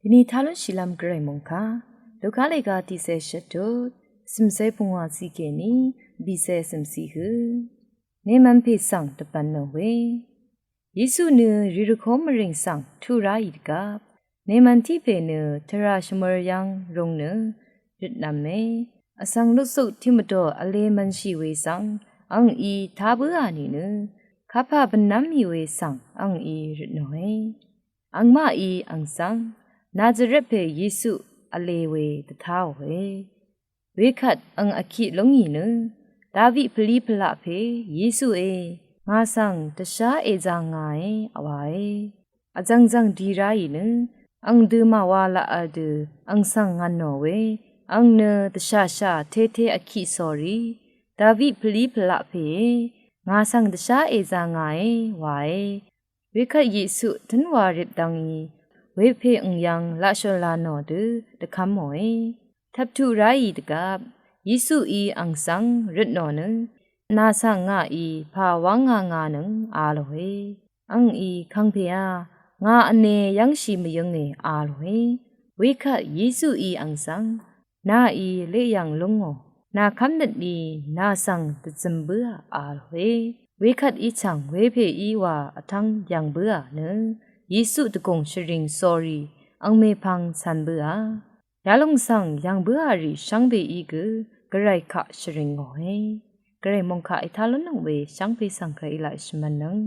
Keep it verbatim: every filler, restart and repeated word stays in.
Dvni talun shìlvm Gvray mòngkà Luka lèga tiqsè shvtut, cv̀msè pungwà zìgèní bìsè cv̀msì hø. Nemvn pè svng dvbv̀nò we. Yesu nø rì rvkó mvrìng svng tuq ráì dvgvp, nemvn tiq pè nø tvrà shvmør yv́ng rūng nø røtnv̄me. Vsvng lutsuk tiqmvdò vle mv̄nshì we svng angí tá bǿà nìnø, kapà bvnv́m mì we svng angí røtnòe. Angmaqí ang svng Nazaret pè Yesu vle we dvtáòe. Wekvt ang vkiq lúngì nø, David pvlí pvlaq pè Yesué, ngà svng dvshá èzā ngàe, wae. Vzv̀ngzv̀ng dì ráì nø, ang dø màwā laq vdø ang svng ngv̀nò we, ang nø dvshàshà tete vkiq sòrì, David pvlí pvlaq pèe, ngà svng dvshá èzā ngàe, wae. Wekvt Yesu tǿnwa rip dvngí, wepè ø̀ng yv́ng laqshø̀l la nò dø dvkv́mòe. Tvptuq ráì dvgvp, Yesuí ang svng røtnò nø, nà svng ngàí pà wv́ngā ngā nøng a lòe. Angí, Kàngpèá, ngà vne yv́ngshì mvyǿnge, a lòe. Wekvt Yesuí ang svng, nàí leq yv̀ng lúngò, nà kv́mnøt ni nà svng dvzøm bǿà, a lòe. Wekvt í chv̀ng wepè í wa vtv́ng yv̀ng bǿà nø, Yesu dvgùng shvring sòrì ang mèpvng cv̄n bǿà. Yalòng svng yv̀ng bǿà rì shvngbeí gø Gvray kaq shvring ngòe. Gvray mòngkà ètá lúnnøng we shvngbe svng Gvray í laq shvmv̄nnøng.